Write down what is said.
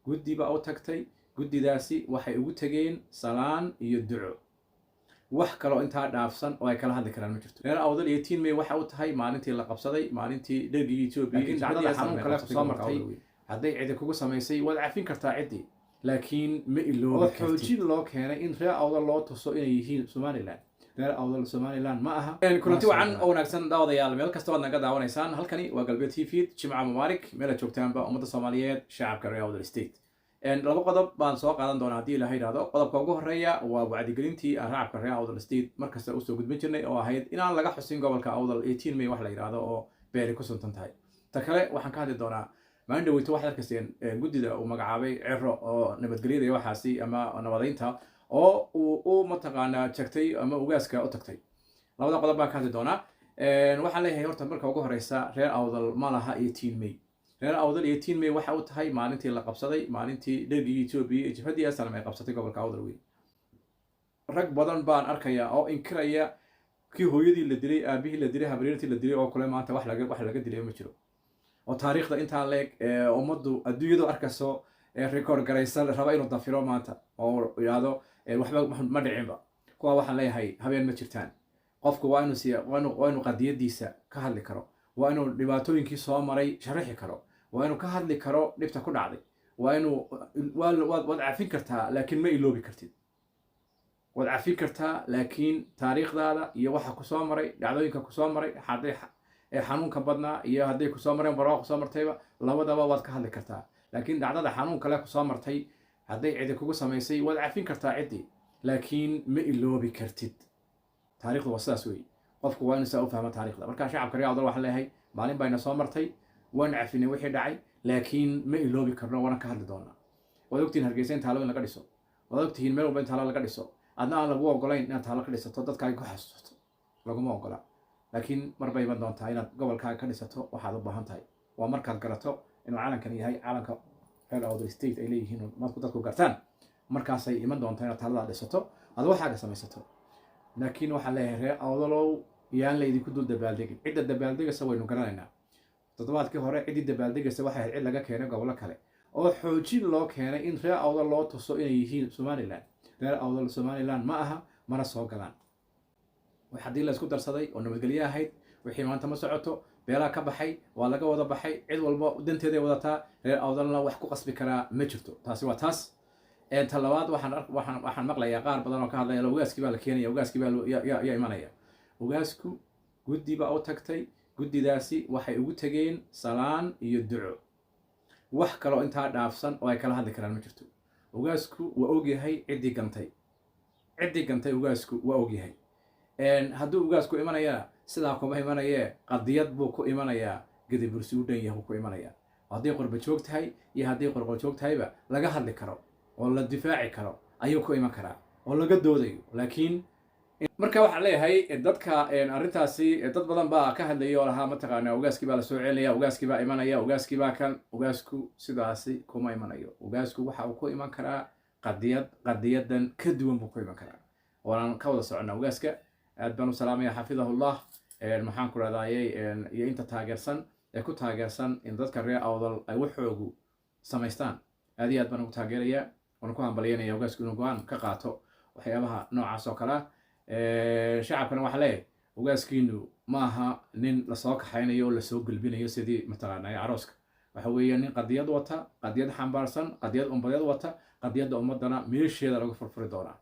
Guddi baa u tagtay. Guddidaasi waxay ugu tegeen salaan iyo duco. Wax kaloo intaa dhaafsan oo ay kala hadli karaan ma jirto. Reer Awdal 18 May waxa u tahay maalintii la qabsaday, maalintii dhergigii Etoobiya. Laakiin dhacdada dhacdada xanuun kale xanuun soo martay, hadday cidi kugu samaysay, waad cafin kartaa ciddii, laakiin ma iloobi oo kartid. xoojin Loo keenay in reer Awdal loo tuso inay yihiin Somaliland. Reer Awdal Somaliland ma aha. Kulanti wacan oo wanaagsan, daawadayaal, meel kasta waad naga daawanaysaan. Halkani waa Galbeed TV. Jimca mubaarak meel aad joogtaanba, ummadda Soomaaliyeed, shacabka reer Awdal State. Laba qodob baan soo qaadan doonaa haddii Ilaha yidhahdo. Qodobka ugu horeeya waa wacdigelintii aan shacabka reer Awdal State markasta usoo gudbin jirnay, oo ahayd inaan laga xusin gobolka Awdal 18 May wax la yidhahdo oo beeri ku suntan tahay. Ta kale waxaan ka hadli doonaa, maalin dhaweyto waxaad arkayseen guddida uu magacaabay Ciro oo nabadgelyada iyo waxaasi ama nabadeynta oo uu u mataqaanaa jagtay ama ugaaska u tagtay. Labada qodob baan ka hadli doonaa. Waxaan leeyahay horta marka ugu horeysa, reer Awdal ma laha 18 May. Reer Awdal 18 May waxa u tahay maalintii la qabsaday, maalintii dhergigii Etoobiya iyo jabhaddii SNM ay qabsatay gobolka Awdal weyn. Rag badan baan arkayaa oo inkiraya kii hooyadii la dilay, aabihii la dilay, habaryartii la dilay, oo kale maanta wax laga dilay ma jiro, oo taariikhda intaa leeg ee ummaddu adduunyadu arkayso ee record garaysan raba inuu dafiro maanta oo yidhaahdo waxba ma dhicinba. Kuwa waxaan leeyahay, habeen ma jirtaan. Qofku waa inuu siya waa inuu qadiyadiisa ka hadli karo, waa inuu dhibaatooyinkii soo maray sharaxi karo, waa inuu ka hadli karo dhibta ku dhacday, waa inuu waad cafin kartaa, laakiin ma iloobi kartid. Waad cafin kartaa, laakiin taariikhdaada iyo waxa kusoo maray, dhacdooyinka kusoo maray, hadday ee xanuunka badnaa iyo hadday kusoo mareen barwaaq kusoo martayba, labadaba waad ka hadli kartaa. Laakiin dhacdada xanuun kale kusoo martay, hadday cidi kugu samaysay, waad cafin kartaa ciddii, laakiin ma iloobi kartid. Taariikhdu waa sidaas weeye. Qofku waa inuu saa u fahmo taariikhda. Marka shacabka reer Awdal waxaan leeyahay, maalin bayna soo martay, waan cafinay wixii dhacay, laakiin ma iloobi karno, waana ka hadli doonaa. Waad ogtihiin Hargeysa in taalo in laga dhiso, waad ogtihiin meel walba in taalo laga dhiso. Adna aan lagu ogolayn inaad taalo ka dhisato dadkaaga ku xasuusato, laguma ogola. Laakiin mar bay iman doontaa inaad gobolkaaga ka dhisato waxaad u baahan tahay. Waa markaad garato inuu calankan yahay calanka reer Awdal State ay leeyihiin, marku dadku gartaan, markaasay iman doontaa inaad taaladaa dhisato, aad waxaaga samaysato. Laakiin waxaan leeyahay, reer Awdalow, yaan la idinku dul dabaaldegin. Cidda dabaaldegaysa waynu garanaynaa. Toddobaadkii hore ciddii dabaaldegaysa waxay ahayd cid laga keenay gobollo kale oo xoojin loo keenay in reer Awdal loo tuso inay yihiin Somaliland. Reer Awdal Somaliland ma aha, mana soo galaan. Wax haddii la isku darsaday oo nabadgelyo ahayd, wixii maanta ma socoto. Beelaa ka baxay, waa laga wada baxay, cid walba danteeday wadataa. Reer Awdalna wax ku qasbi karaa ma jirto. Taasi waa taas. Ta labaad, waxaan maqlayaa qaar badan oo ka hadlaya ugaaskii baa la keenaya, ugaaskii baa yaa imanaya. Ugaasku guddi baa u tagtay. Guddidaasi waxay ugu tegeen salaan iyo duco. Wax kaloo intaa dhaafsan oo ay kala hadli karaan ma jirto. Ugaasku waa ogyahay ciddii gantay, ciddii gantay ugaasku waa ogyahay. Hadduu ugaasku imanayana, sidaa kuma imanayee, qadiyad buu ku imanayaa. Gadabursi u dhan yahay buu ku imanayaa. Hadday qurba joog tahay iyo hadday qorqor joog tahayba, laga hadli karo oo la difaaci karo ayuu ku iman karaa oo laga doodayo. Laakiin marka waxaan leeyahay dadka arrintaasi, dad badan baa ka hadlaya oo lahaa, mataqaanaa, ugaaskii baa lasoo celinaya, ugaaskii baa imanaya, ugaaskii baa kan. Ugaasku sidaasi kuma imanayo. Ugaasku waxa uu ku iman karaa qadiyad, qadiyadan ka duwan buu ku iman karaa, waanaan ka wada soconnaa. Ugaaska aad baan u salaamaya, xafidahullah. Maxaan ku rahdaayey, iyo inta taageersan ee ku taageersan in dadka reer Awdal ay waxoogu samaystaan, aad iyo aad baan ugu taageerayaa, waan ku hambalyanaya ugaasku inuu go-aan ka qaato waxyaabaha noocaas oo kale ah. Shacabkana waxaa leeyahay, ugaaskiinu ma aha nin lasoo kaxaynayo oo lasoo gelbinayo sidii mataqaanaa carooska. Waxa weeye nin qadiyad wata, qadiyad xambaarsan, qadiyad ummadeed wata. Qadiyadda ummadana meesheeda lagu furfuri doonaa.